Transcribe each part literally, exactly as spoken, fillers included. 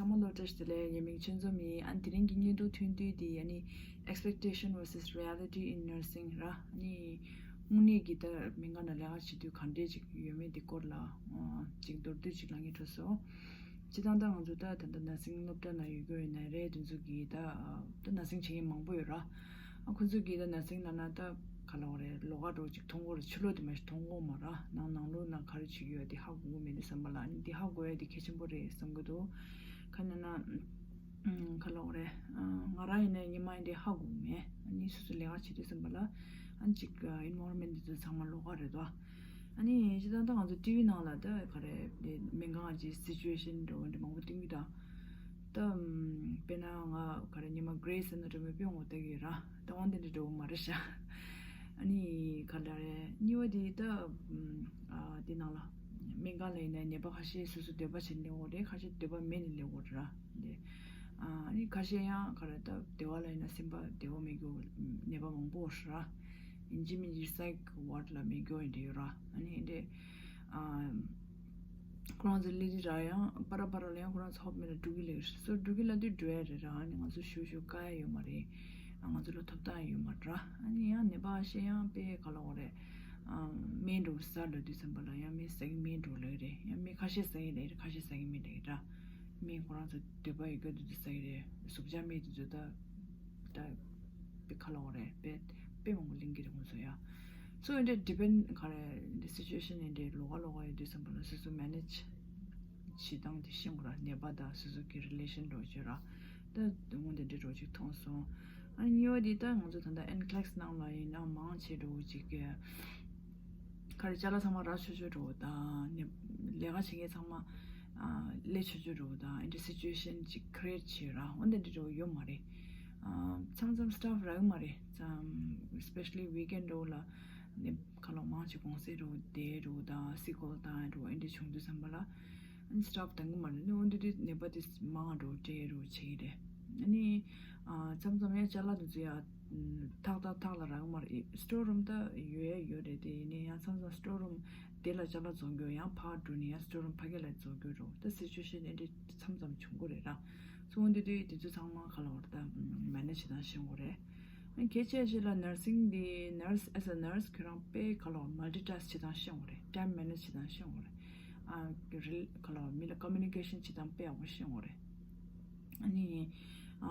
ཚང་མ་ལ་བཀྲ་ཤིས་བདེ་ལེགས། ངའི་མིང་ཆོས་འཛོམས་ཡིན། ཨ་ནི་དེ་རིང་གི་བརྙན་ཐུང་ཐུང་དུས་འདི་ཨ་ནི་Expectation versus Reality in Nursing ར། ཨ་ནི་དངོས་གནས་ཀྱི་ད་སྨན་ཁང་ནང་ལས་ཀ་བྱེད་དུས་ག་འདྲས་ཅིག་ཡོད་མེད་འདི་སྐོར་ལ་ཨ་ཅིག་མདོར་བསྡུས་ཅིག་ལབ་སྙིང་འདོད་སོང་། སྤྱིར་བཏང་ད་ང་ཚོ་ད་ད་ལྟ་ནར་སིང་སློབ་གྲྭ་ནང་ཡོད་རྒྱུ་ཡིན་ན་རེད། དེ་ཚོ་གི་ད་ད་ནར་སིང་བྱེད་མཁན་མང་པོ་ཡོད་ར། ཨ་ཁོ་ཚོ་གིས་ད་ནར་སིང་ལབ་ན་ད་ག་ལབ་དགོས་རེད། ལོགས་ཀ་འདྲ་བོ་ཅིག་མཐོང་གི་རེད། ཕྱི་ལོགས་དེ་མ་གཏོགས་མཐོང་གི་མ་རེད། ནང་ནང་ལོགས་ནང་ག་རེ་བྱེད་ཀྱི་ཡོད་དེ་ཧ་གོ་གི་མེད་དུས་ཙམ་པ་ལ་ཨ་ནི་དེ་ཧ་གོ་ཡ་དེ་གལ་ཆེན་པོ་རེད་བསམ་གྱི་འདུག་ག་ལབ་ན་ཨམ་ག་ལབ་དགོས་རེད། ཨ་ང་རང་ཡིན་ན་ཉི་མ་ཡིན་དེ་ཧ་གོ་གི་མེད། ཨ་ནི་སོ་སོ་ལས་ཀ་བྱེད་དུས་ཙམ་པ་ལ་ཨ་ནི་ཅིག་ཨ་environment འདི་ཚོ་ཚང་མ་ལོགས་ཀ་རེད་དོ། ཨ་ནི་སྤྱིར་བཏང་ད་ང་ཚོ་ཊི་ཝི་ནང་ལ་ད་ག་རེ་སྨན་ཁང་གི་situation འདྲ་བོ་འདྲ་མང་པོ་སྟོན་གྱི་ད། ད་ཨམ་དཔེར་ན་ང་ག་རེ་ཉི་མ་Grey's Anatomy དཔེ་ངོ་ལྟ་གི་ར། ད་དབང་དེ་འདྲ་འདྲ་བོ་མ་རེད་ཤག་ཨ་ནི་ག་རེ་རེད། གཉིས་པ་དེ་ད་ཨམ་ཨ་དེ་ནང་ལ་སྨན་ཁང་ལ་ཡིན་ན་ནད་པ་ཁ་ཤས་སོ་སོ་འདོད་པ་བྱས་ནས་སླེབས་ཡོད་རེད། ཁ་ཤས་འདོད་པ་མེད་ནས་སླེབས་ཡོད་རེད་ར། འདི་ཨ་ནི་ཁ་ཤས་ཡང་ག་རེ་ད་སྡེ་བ་ལ་ཡིན་ན་སེམས་པ་བདེ་བོ་མེད་རྒྱུ་ནད་པ་མང་པོ་ཡོད་རེད་ར། ཡིན་གཅིག་མིན་གཅིག་psych ward ལ་སྨན་སྐྱོར་ཡིན་འདྲ་ཡོད་ར། ཨ་ནི་འདི་ཨ་ཁོ་རང་ཚོ་སླེབས་དུས་ར་ཡང་པ་ར་པ་ར་ལ་ཡང་ཁོ་རང་ཚོ་ཧོབ་མེད་ལ་འགྲོ་གི་སླེབས་ཡོད་རེད། སོ་འགྲོ་གི་སླེབས་དུས་འགྲོ་ཡ་རེད་ར། ཨ་ནི་ང་ཚོ་ཞུ་ཞུ་དཀའ་ཡ་ཡོད་མ་རེད། ཨ་ང་ཚོ་ལ་ཐོབ་ཐང་ཡོད་མ་རེད་ར། ཨ་ནི་ཡང་ནད་པ་ཁ་ཤས་ཡང་དཔེ་ག་ལབ་དགོས་རེད། ཨ་སྨན་འདྲ་བོ་ཟ་ལབ་དུས་ཙམ་པ་ལ་ཡང་སྨན་ཟ་གི་མེད་འདྲ་བོ་ལབ་ཀྱི་རེད། ཡང་སྨན་ཁ་ཤས་ཟ་གི་ལབ་ཀྱི་རེད། ཁ་ཤས་ཟ་གི་མེད་ལབ་ཀྱི་ར། སྨན་ཁོ་རང་ཚོ་འདོད་པ་ཡོད་རྒྱུ་དེ་ཚོ་ཟ་གི་རེད། ཟུག་གཅོག་སྨན་དེ་ཚོ་ད་ད་དཔེ་ག་ལབ་དགོས་རེད། དཔེ་དཔེ་མང་པོ་ལེན་གྱི་རེད་ཁོང་ཚོ་ཡ། སོ་འདི་འདྲ་depend ག་རེ་འདི་situation འདི་འདྲ་ལོགས་ཀ་ལོགས་ཀ་ཡོད་དུས་ཙམ་པ་ལ་སོ་སོ་manage བྱེད་སྟངས་དེ་ཤེས་དགོས་ར། ནད་པ་དང་སོ་སོ་གི་relation འདྲ་བོ་བྱེད་ར། ད་དངོས་དེ་འདྲ་འདྲ་བོ་ཅིག་མཐོང་སོང་། ཨ་ནི་གཉིས་པ་འདི་ད་ང་ཚོ་ད་ལྟ་NCLEX ནང་ལ་ཡིན་ན་མང་ཆེ་འདྲ་བོ་ཅིག་གི་ག་རེ་ཅ་ལག་ཚང་མ་རག་ཆོག་ཆོག་འདྲ་བོ་དང་ནི་ལས་ཀ་བྱེད་མཁན་ཚང་མ་ཨ་སླེབས་ཆོག་ཆོག་འདྲ་བོ་དང་ཨེ་འདྲ་situation ཅིག་create བྱེད་ར། འོ་འདི་འདྲ་འདྲ་བོ་ཡོད་མ་རེད། ཨ་མཚམས་མཚམས་staff རག་གི་མ་རེད། མཚམས་especially weekend འདྲ་བོ་ལ་ནི་ཁ་ལོ་མང་ཆེ་གུང་སེང་འདྲ་བོ་བསྡད་འདྲ་བོ་དང་སི་ཀོལ་བཏང་འདྲ་བོ་ཨེ་འདྲ་བྱུང་དུས་ཙམ་པ་ལ་ཨ་ནི་staff འདང་གི་མ་རེད། ནི་འོ་འདི་འདྲ་ནད་པ་དེ་མང་འདྲ་བོ་སྤྲད་འདྲ་བོ་བྱེད་ཀྱི་རེད། ཨ་ནི་ཨ་མཚམས་མཚམས་ཡང་ཅ་ལག་དེ་ཚོ་ཡ་ཐག་ཐག་ཐག་ལ་རག་མ་རེད། སི་ཊོར་རུམ་ད་ཡོད་ཡོད་རེད། དེ་ཡིན་ནའི་ཡང་མཚམས་མཚམས་སི་ཊོར་རུམ་དེ་ལ་ཅ་ལག་བཙོང་རྒྱུ་ཡང་ཕར་འགྲོ་ནས་ཡང་སི་ཊོར་རུམ་ཕ་གི་ལ་བཙོང་རྒྱུ་རུ་ད་སི་ཅུ་ཨེ་ཤན་ཨེ་འདྲ་མཚམས་མཚམས་བྱུང་གི་རེད་ར། སོང་དུས་དུས་དེ་ཚོ་ཚང་མ་ག་ལ་བར་ད་མེ་ནེཇ་བྱེད་སྟངས་ཤེས་དགོས་རེད། གལ་ཆེ་ཤོས་ལ་nursing འདི་nurse as a nurse ཁྱོད་རང་དཔེ་ག་ལ་བར་multitask བྱེད་སྟངས་ཤེས་དགོས་རེད། time manage བྱེད་སྟངས་ཤེས་དགོས་རེད། ཨ་རི་ག་ལ་བར་མི་ལ་communication བྱེད་སྟངས་དཔེ་ཡག་པོ་ཤེས་དགོས་རེད། ཨ་ནི། ཨ་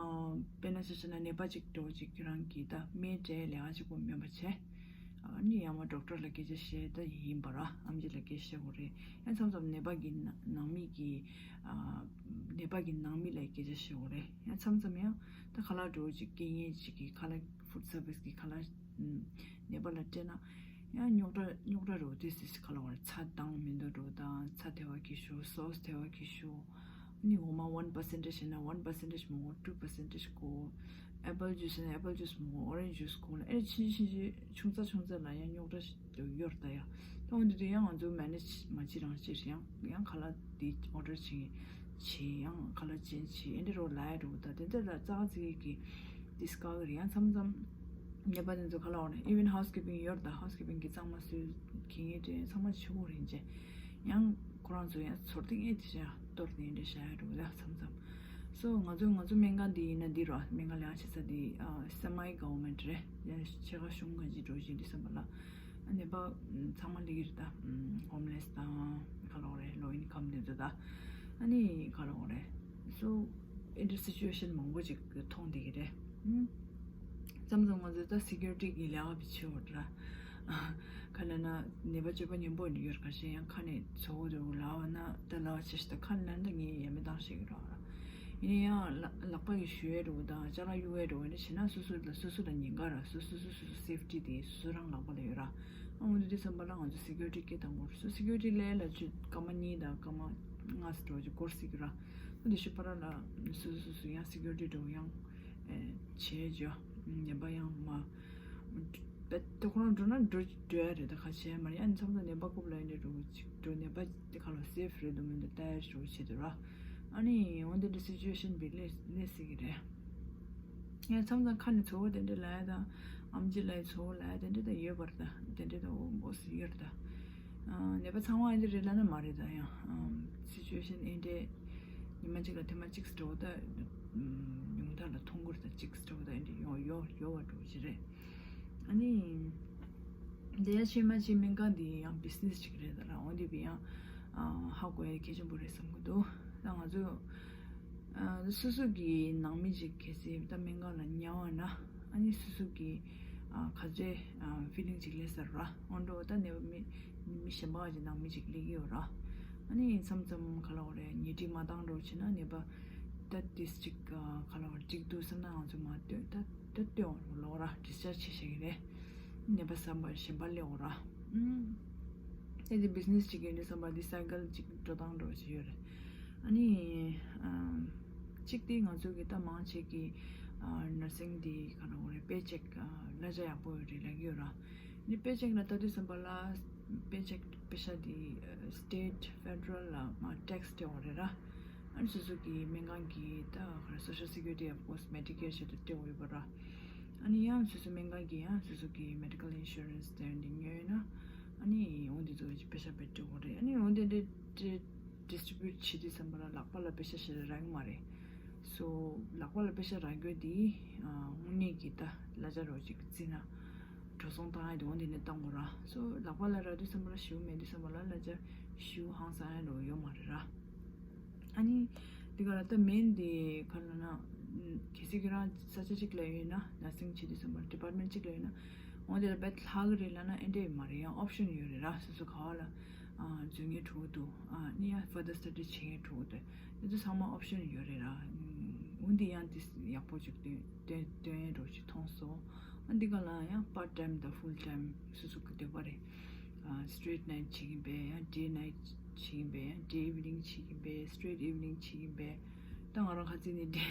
དཔེར་ན་ཆ་བཞག་ན་ནད་པ་གཅིག་འདྲ་བོ་གཅིག་ཁྱོད་རང་གིས་ད་སྨན་སྤྲད་ལས་ཀ་གཅིག་པོ་མིན་པ་བྱས། ཨ་ནི་ཡང་མ་ཌོག་ཊར་ལ་སྐད་ཆ་བཤད་ད་ཡིན་པ་ར། ཨེམ་ཆི་ལ་སྐད་ཆ་བཤད་དགོས་རེད། ཡང་མཚམས་མཚམས་ནད་པ་གི་ནང་མི་གི་ཨ་ནད་པ་གི་ནང་མི་ལ་སྐད་ཆ་བཤད་དགོས་རེད། ཡང་མཚམས་མཚམས་ཡང་ད་ཁ་ལག་འདྲ་བོ་གཅིག་སྐད་ངན་གཅིག་གི་ཁ་ལག་food service གི་ཁ་ལག་ནད་པ་ལ་སྤྲད་ན། ཡང་རྙོག་དྲ་རྙོག་དྲ་རུ་དེ་སི་ཁ་ལོ་བར་ཚྭ་དྭངས་མི་འདུག་འགྲོ་དང་ཚྭ་ཐལ་བ་གི་ཤོ་སོ་སི་ཐལ་བ་གི་ཤོ་ནི་འོ་མ་one percentage ཡིན་ན་one percentage མོ་two percentage གོ་ཨེ་པལ་ཇུས་ཡིན་ན་ཨེ་པལ་ཇུས་མོ་ཨོ་རེན་ཇུས་གོ་ལ་ཨེ་ཕྱིན་ཕྱིན་ཆུང་ཙག་ཆུང་ཙག་ལ་ཡང་རྙོག་དྲ་ཡོད་ད་ཡ། ད་འོན་ཏེ་དེ་ཡང་ང་ཚོ་མེ་ནེཇ་མ་བྱེད་རང་བྱེད་ཡང་ཡང་ཁ་ལག་དེ་ཨོ་ཌར་བྱེད་བྱེད་ཡང་ཁ་ལག་ཅན་བྱེད་ཨེ་འདྲ་རོ་ལ་ཡ་འགྲོ་ད་དེ་འདྲ་ལ་ཙག་ཙིག་གི་དེ་སྐབས་རེད། ཡང་མཚམས་མཚམས་ཉེས་པ་དེ་ཚོ་ག་ལ་འོང་ན་even housekeeping ཡོད་ད་housekeeping གི་གཙང་མ་བཟོས་གི་ངེས་དེ་ཚང་མ་ཆུ་བོ་རིན་ཆེན་ཡང་ཁོ་རང་ཚོ་ཡང་ཚོར་ཏེ་ངེས་དེ་བྱ་གཏོར་ཏེ་འདྲ་བྱ་ཡ་འགྲོ་ད་མཚམས་མཚམས། སོ་ང་ཚོ་ང་ཚོ་སྨན་ཁང་འདི་ཡིན་ན་འདི་རོ་སྨན་ཁང་ལས་ཀ་བྱེད་ས་འདི་semi government རེད། ཡང་ཕྱེད་ཀ་གཞུང་ག་ཅིག་འགྲོ་བཞིན་འདི་བསམ་པ་ལ་ཨ་ནི་པ་ཚང་མ་ལས་ཀ་རེད་ད་homeless དང་ག་ལ་འོང་རེད་low income དེ་ཚོ་ད་ཨ་ནི་ག་ལ་འོང་རེད། སོ་ཨེ་འདྲ་སི་ཅུ་ཨེ་ཤན་མང་པོ་ཅིག་མཐོང་བསྡད་ཀྱི་རེད། ཨུམ། མཚམས་མཚམས་ང་ཚོས་ད་སི་ཀུ་རི་ཊི་གི་ལས་ཀ་བྱེད་འོ་འདྲ། ག་ལ་ན་ནད་པ་སྤྱོད་པ་ཉེན་པོ་འདི་ཡོད་ཁ་ཤས་ཡང་ཁ་ནས་ཚོ་བོ་འདུག་ལ་བ་ན་ད་ལ་བ་ཆེ་ཤི་ད་ཁ་ནས་ན་ད་ངས་ཡ་མེད་བཏང་ཤེས་ཀྱི་རོགས་ར། ཡིན་ན་ཡང་ལག་ལག་པ་གི་ཞུ་ཡས་འགྲོ་དང་ཅ་ལག་གཡུག་ཡས་འགྲོ་འདྲ་བྱེད་ན་སོ་སོ་ལ་སོ་སོ་ལ་ཉེན་ཁ་ར་སོ་སོ་སོ་སོ་སོ་སེབ་ཊི་དེ་སོ་སོ་རང་ལག་པ་ལ་ཡོད་ར། ཨ་འོ་འདི་དུས་ཙམ་པ་ལ་ང་ཚོ་སི་ཀུ་རི་ཊི་སྐད་བཏང་དགོས་རེད། སོ་སི་ཀུ་རི་ཊི་ལས་ལ་ཆུ་སྐར་མ་གཉིས་དང་སྐར་མ་ལྔ་ཙམ་འགྲོ་ཆུ་འགོར་སྲིད་ཀྱི་ར། ཨ་འདི་ཤུ་པ་ར་ལ་སོ་སོ་སོ་སོ་ཡང་སི་ཀུ་རི་ཊི་འགྲོ་ཡང་བྱེད་ཅོ་ནད་པ་ཡང་མ་བེད་དེ་ཁོ་རང་འགྲོ་ན་འགྲོ་འགྲོ་ཡ་རེད། ད་ཁ་ཆེ་མ་རེད། ཨ་ནི་མཚམས་མཚམས་ནད་པ་རྐུབ་ལ་ཡིན་འགྲོ་ཅིག་འགྲོ་ནད་པ་དེ་ཁ་ལ་སེབ་རེད་འདུག་མི་འདུག་ལྟ་ཡ་འགྲོ་བྱེད་འདུག་ར། ཨ་ནི་འོ་འདི་འདྲ་སི་ཅུ་ཨེ་ཤན་བི་ལེ་ལེ་སྲིད་ཀྱི་རེད། ཡང་མཚམས་མཚམས་ཁ་ནས་ཚོ་བོ་དེ་འདྲ་ལབ་ཡ་དང་ཨམ་ཆི་ལབ་ཡ་ཚོ་བོ་ལབ་ཡ་དེ་འདྲ་ད་ཡོད་པར་ད་དེ་འདྲ་ད་འོ་འོ་སི་ཡོད་ར་ད། ནད་པ་ཚང་མ་ཨེ་འདྲ་རེད་ལབ་ན་མ་རེད་ད་ཡང་སི་ཅུ་ཨེ་ཤན་ཨེ་འདྲ་ ཉི་མ་གཅིག་ལ་ཐེངས་མ་གཅིག་འདྲ་བོ་ད་ཉུང་མཐའ་ལ་ཐུང་གུར་དང་གཅིག་འདྲ་བོ་ད་འདི་ཡོང་ཡོང་ཡོང་བ་འདྲ་བོ་ཞིག་རེད། ཨ་ནི་དེ་ཡང་ཕྱིན་མ་ཕྱིན་སྨན་ཁང་འདི་ཡང་བི་ཛི་ནེ་སི་ཅིག་རེད་ད་ར། འོ་འདི་བི་ཡང་ཧ་གོ་ཡ་གལ་ཆེན་པོ་རེད་བསམ་གི་འདུག་ད་ང་ཚོ་སོ་སོ་གི་ནང་མི་ཅིག་གལ་སྲིད་ད་སྨན་ཁང་ལ་ཉར་བ་ན། ཨ་ནི་སོ་སོ་གི་ག་ཚོད་ཕི་ལིང་ཅིག་སླེབས་ས་ར། འོ་འདྲ་བོ་ད་ནད་པ་མི་མི་གཞན་པ་ཅིག་ནང་མི་ཅིག་སླེབས་ཀྱི་ཡོད་ར། ཨ་ནི་མཚམས་མཚམས་ག་ལ་འོ་རེད། ཉལ་ཁྲི་མ་བཏང་འགྲོ་བྱས་ན་ནད་པ་ད་ཏིས་ཅིག་ག་ལ་འོ་འགྲིག་འདུག་བསམ་ན་ང་ཚོ་མ་སྟོན་ད་ད་སྟོན་འོ་ལོག་ར། ཌིས་ཅཱར་ཇི་བྱེད་ཤེས་ཀྱི་རེད། ནད་པ་གཞན་པ་གཞན་པ་སླེབས་འོ་ར། ཨུམ། དེ་དེ་བི་ཛི་ནེ་སི་ཅིག་ཡིན་དུས་བསམ་པ་འདི་སའི་ཀལ་ཅིག་འགྲོ་སྟངས་འགྲོ་བྱེད་ཡོད་རེད། ཨ་ནི་ཨམ། གཅིག་དེ་ང་ཚོ་གི་ད་མང་ཆེ་གི་ཨ་ནར་སིང་འདི་ག་རེ་རེད། པེ་ཅེག་ཨ་གླ་ཆ་ཡག་པོ་ཡོད་རེད་ལབ་ཀྱི་ཡོད་ར། ཨ་ནི་པེ་ཅེག་ལ་ལྟ་དུས་བསམ་པ་ལ་པེ་ཅེག་པེ་ཤ་འདི་ཨ་སི་ཊེཊ་ཕེ་ཌེ་རལ་ལ་མ་ཊེག་སི་སྤྲད་འོ་རེད་ར། ཨ་ནི་སོ་སོ་གི་སྨན་ཁང་གི་ད་ག་རེ་སོ་ཤལ་སེ་ཀུ་རི་ཊི། ཨོཕ་ཀོར་སི་མེ་ཌི་ཀེར་ཆེད་དུ་སྤྲད་འོ་ཡོད་པ་ར། ཨ་ནི་ཡང་སོ་སོ་སྨན་ཁང་གི་ཡང་སོ་སོ་གི་མེ་ཌི་ཀལ་ཨིན་ཤུ་རན་སི་དེ་འདི་ཉོས་ཡོད་ན། ཨ་ནི་འོ་འདི་ཚོ་གི་པེ་ཤ་སྤྲད་འགྲོ་དགོས་རེད། ཨ་ནི་འོ་འདི་འདི་ཌི་སི་ཊི་རི་བིའུ་ཊི་བྱེད་དུས་བསམ་པ་ལ་ལག་པ་ལ་པེ་ཤ་ཞེ་དྲག་རག་གི་མ་རེད། སོ་ལག་པ་ལ་པེ་ཤ་རག་རྒྱུ་འདི་ཨ་དངོས་གནས་ཀྱི་ད་གླ་ཆ་རོགས་ཅིག་བརྩིས་ན་འགྲོ་སོང་བཏང་ཡ་འདི་འོ་འདི་ནས་བཏང་དགོས་ར། སོ་ལག་པ་ལ་རག་དུས་བསམ་པ་ལ་ཞེ་པོ་མེད་དུས་བསམ་པ་ལ་གླ་ཆ་ཞེ་པོ་ཧང་སང་ཡ་འགྲོ་ཡོད་མ་རེད་ར། ཨ་ནི་འདི་ག་ལ་ད་མེན་འདི་ག་ལ་ན་གལ་སྲིད་ཁྱོད་རང་ས་ཆ་གཅིག་ལ་ཡོད་ན། ནར་སིང་བྱེད་དུས་བསམ་པ་ཌི་པཱར་ཊི་མེན་ཊི་གཅིག་ལ་ཡོད་ན། འོ་དེ་ལ་བེད་ལྷག་གི་རེད་ལབ་ན་ཨེ་འདྲས་མ་རེད། ཡང་ཨོབ་ཤན་ཡོད་རེད་ར། སོ་སོ་ག་བ་ལ་ཨ་འཛུལ་མཁན་འགྲོ་གི་འདུག་ཨ་ནི་ཡང་ཕར་དར་སི་ཊ་ཌི་བྱེད་མཁན་འགྲོ་གི་འདུག་དེ་ཚོ་ཚང་མ་ཨོབ་ཤན་ཡོད་རེད་ར། འོ་འདི་ཡང་དེ་ཡག་པོ་ཅིག་སྟོན་སྟོན་སྟོན་ཡས་འགྲོ་ཞིག་མཐོང་སོང་། ཨ་འདི་ག་ལ་ཡང་པཱར་ཊི་ཊའིམ་དང་ཕུལ་ཊའིམ་སོ་སོ་གི་འདོད་པ་རེད། ཨ་སི་ཊེཊ་ནའིཊ་བྱེད་ཀྱིན་པས། ཡང་ཌེ་ནའིཊ་བྱེད་ཀྱིན་པས། ཡང་ཌེ་ཨིབ་ནིང་བྱེད་ཀྱིན་པས། སི་ཊེཊ་ཨིབ་ནིང་བྱེད་ཀྱིན་པས། ད་ང་རང་ཁ་ཚིག་ནི་ཌེ་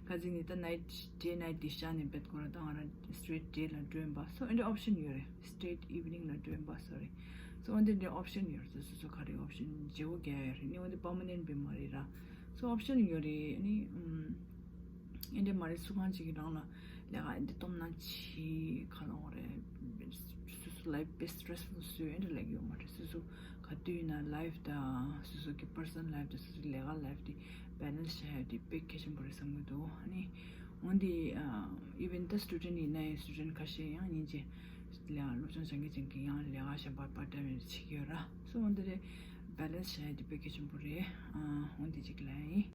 ཁ་ཚིག་ནི་ད་ནའིཊ་ཌེ་ནའིཊ་ཌིས་ཅཱར་ཇི་ནས་བེད་ཁོ་ར། ད་ང་རང་སི་ཊེཊ་ཌེ་ལ་འགྲོ་ཡིན་པ། སོ་ཨེ་འདྲ་ཨོབ་ཤན་ཡོད་རེད། སི་ཊེཊ་ཨིབ་ནིང་ལ་འགྲོ་ཡིན་པ། སོ་རེད། སོ་འོ་འདི་འདྲའི་ཨོབ་ཤན་ཡོད་རེད། སོ་སོ་སོ་ག་རེ་ཨོབ་ཤན་བརྗེ་བོ་རྒྱག་ཡ་རེད། ནི་འོ་འདི་པར་མ་ནེན་ཊི་བི་མ་རེད་ར། སོ་ཨོབ་ཤན་ཡོད་རེད། ནི་ཨུམ། ཨེ་འདྲ་མ་རེད། སུ་གང་ཅིག་གིས་རང་ལ་ལས་ཀ་ཨེ་འདྲ་སྟོང་ན་ཆེ་ག་ལ་འོ་རེད། སོ་སོ་ལའིཕ་དཔེ་སི་ཊེ་རེ་སི་ཕུལ་བཟོས་ཨེ་འདྲ་ལབ་ཀྱི་ཡོད་མ་རེད། སོ་སོ་ག་དུས་ཡིན་ན་ལའིཕ་དང་སོ་སོ་གི་པར་སོ་ནལ་ལའིཕ་དང་སོ་སོ་གི་ལས་ཀ་ལའིཕ་དེ་བེ་ལེན་སི་བྱ་ཡ་དེ་དཔེ་གལ་ཆེན་པོ་རེད་བསམ་གྱི་འདུག་ཨ་ནི་འོན་ཏེ་ཨ་ཨི་ཝེན་ད་སི་ཊུ་ཌེན་ཊི་ཡིན་ན་ཡང་སི་ཊུ་ཌེན་ཊི་ཁ་ཤས་ཡང་སྙིང་རྗེ་ལས་ཀ་སློབ་སྦྱོང་སྦྱང་གི་སྦྱང་གི་ཡང་ལས་ཀ་གཞན་པ་པར་ཊའིམ་བྱེད་ཀྱི་ཡོད་ར། སོ་འོན་ཏེ་རེད། བེ་ལེན་སི་བྱ་ཡ་དེ་དཔེ་གལ་ཆེན་པོ་རེད། ཨ་འོན་ཏེ་ཅིག་ལབ་ཡིན།